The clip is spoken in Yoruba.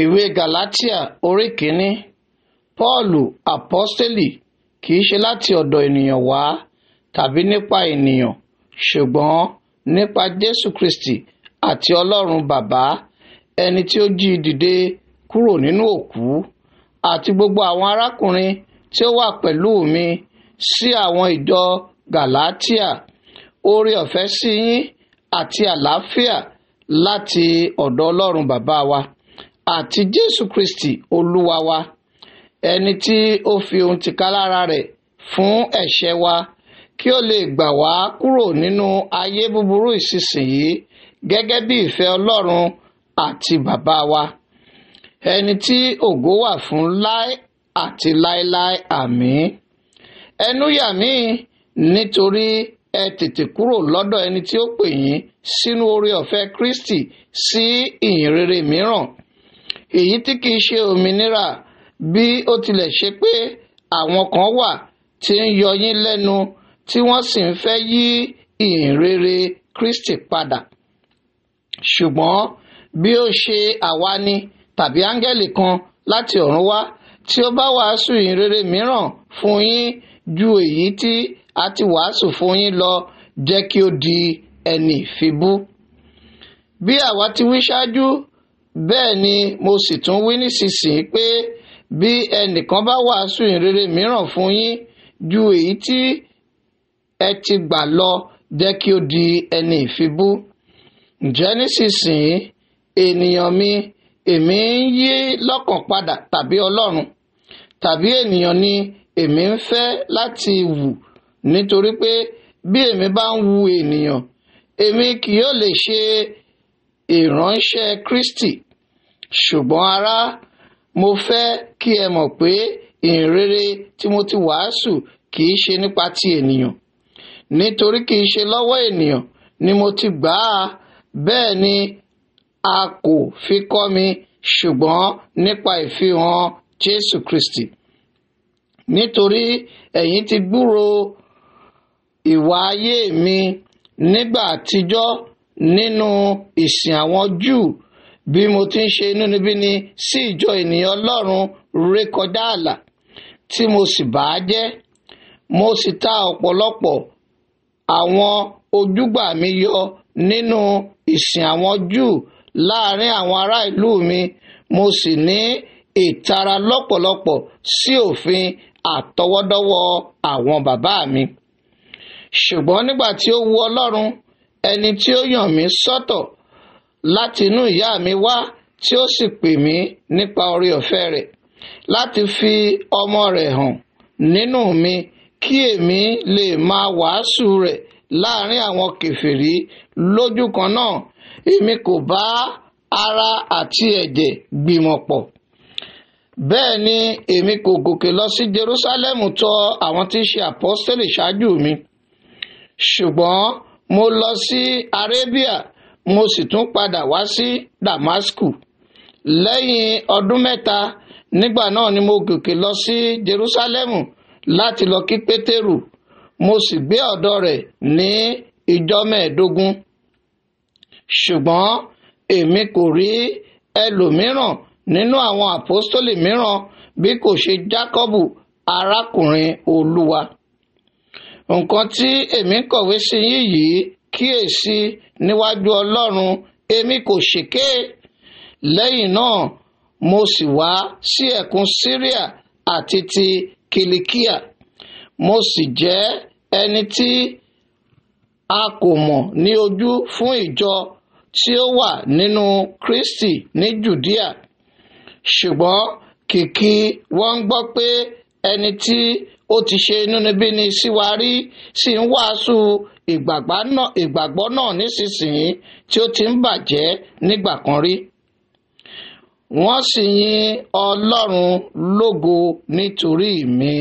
Ìwé Gálátíà orí kìíní. Pọ́ọ̀lù àpọ́stélì kì í ṣe láti ọ̀dọ̀ ènìyàn wá tàbí nípa ènìyàn, ṣùgbọ́n nípa Jésù Kristi àti Ọlọ́run Bàbá, ẹni tí ó jí i dìde kúrò nínú òkú, àti gbogbo àwọn arákùnrin tí ó wà pẹ̀lú mi sí àwọn ìjọ Gálátíà. Oore ọ̀fẹ́ sí yín àti àlàáfíà láti ọ̀dọ̀ Ọlọ́run Bàbá wa àti Jésù Kristi Olúwa wa, ẹni tí ó fi ohun tìkálára rẹ̀ fún ẹ̀ṣẹ̀ wa, kí ó lè gbà wá kúrò nínú ayé búburú ìsinsìnyí gẹ́gẹ́ bí ìfẹ́ Ọlọ́run àti Bàbá wa, ẹni tí ògo wà fún láé àti láéláé. Àmín. Ẹnu yà mí nítorí ẹ tètè kúrò lọ́dọ̀ ẹni tí ó pè yín sínú oore ọ̀fẹ́ Kristi sí ìyìn rere mìíràn, èyí tí kìí ṣe òmìnira, bí ó tilẹ̀ ṣe pé àwọn kan wà tí ń yọ yín lẹ́nu tí wọ́n sì ń fẹ́ yí ìyìn rere Kristi padà. Ṣùgbọ́n bí ó ṣe àwa ni tàbí áńgẹ́lì kan láti ọ̀run wá tí ó bá wàásù ìyìn rere mìíràn fún yín ju èyí tí a ti wàásù fún yín lọ, jẹ́ kí ó di ẹni ìfibú. Bí àwa ti wí ṣáájú, bẹ́ẹ̀ ni mo sì tún wí nísinsìnyí pé bí ẹnìkan bá wàásù ìyìn rere mìíràn fún yín ju èyí tí ẹ ti gbà lọ, jẹ́ kí ó di ẹni ìfibú. Ǹjẹ́ nísinsìnyí, ènìyàn mi, èmi ń yí lọ́kàn padà tàbí Ọlọ́run, tàbí ènìyàn ni èmi ń fẹ́ láti wù, nítorí pé bí èmi bá ń wu ènìyàn, èmi kì yóò lè ṣe ìránṣẹ́ Kristi. Ṣùgbọ́n ará, mo fẹ́ kí ẹ mọ̀ pé ìyìn rere tí mo ti wàásù kì í ṣe nípa ti ènìyàn, nítorí kì í ṣe lọ́wọ́ ènìyàn ni mo ti gbà á, bẹ́ẹ̀ ni a kò fi kọ́ mi, ṣùgbọ́n nípa ìfihàn Jésù Kristi. Nítorí ẹ̀yin ti gbúròó ìwà ayé mi nígbà àtijọ́ nínú ìsìn àwọn Júù, bí mo ti ń ṣe inúnibíni sí ìjọ ènìyàn Ọlọ́run rékọjá ààlà, tí mo sì bà á jẹ́. Mo sì ta ọ̀pọ̀lọpọ̀ àwọn ojúgbà mi yọ nínú ìsìn àwọn Júù láàrin àwọn ará ìlú mi, mo sì ní ìtara lọ́pọ̀lọpọ̀ sí òfin àtọwọ́dọ́wọ́ àwọn bàbá mi. Ṣùgbọ́n nígbà tí ó wu Ọlọ́run, ẹni tí ó yàn mí sọ́tọ̀ láti inú ìyá mi wá, tí ó sì pè mí nípa oore ọ̀fẹ́ rẹ̀, láti fi ọmọ rẹ̀ hàn nínú mi, kí èmi lè máa wàásù rẹ̀ láàrin àwọn kèfèrí lójú kan náà, èmi kò bá ara àti ẹ̀jẹ̀ gbìmọ̀ pọ̀. Bẹ́ẹ̀ ni èmi kò gòkè lọ sí Jerúsálẹ́mù tọ̀ àwọn tí í ṣe àpọ́stélì ṣáájú mi. Ṣùgbọ́n mo lọ sí Arabia, mo sì tún padà wá sí Damasku. Lẹ́yìn ọdún mẹ́ta, nígbà náà ni mo gòkè lọ sí Jerúsálẹ́mù láti lọ kí Pétérù, mo sì gbé ọ̀dọ̀ rẹ̀ ní ìjọ mẹ́ẹ̀ẹ́dógún. Ṣùgbọ́n èmi kò rí ẹlòmíràn nínú àwọn àpọ́stólì mìíràn bí kò ṣe Jákọ́bù arákùnrin Olúwa. Nǹkan tí èmi ń kọ̀wé sí yín yìí, kíyèsí níwájú Ọlọ́run, èmi kò ṣèké. Lẹ́yìn náà mo sì wá sí ẹ̀kún Síríà àti ti Kìlíkíà. Mo sì jẹ́ ẹni tí a kò mọ̀ ní ojú fún ìjọ tí ó wà nínú Kristi ní Jùdíà. Ṣùgbọ́n kìkì wọ́n ń gbọ́ pé ẹni tí ó ti ṣe inúnibíni sí wa rí sì ń wàásù ìgbàgbọ́ náà nísinsìnyí tí ó ti ń bàjẹ́ nígbà kan rí. Wọ́n sì yin Ọlọ́run lógo nítorí mi.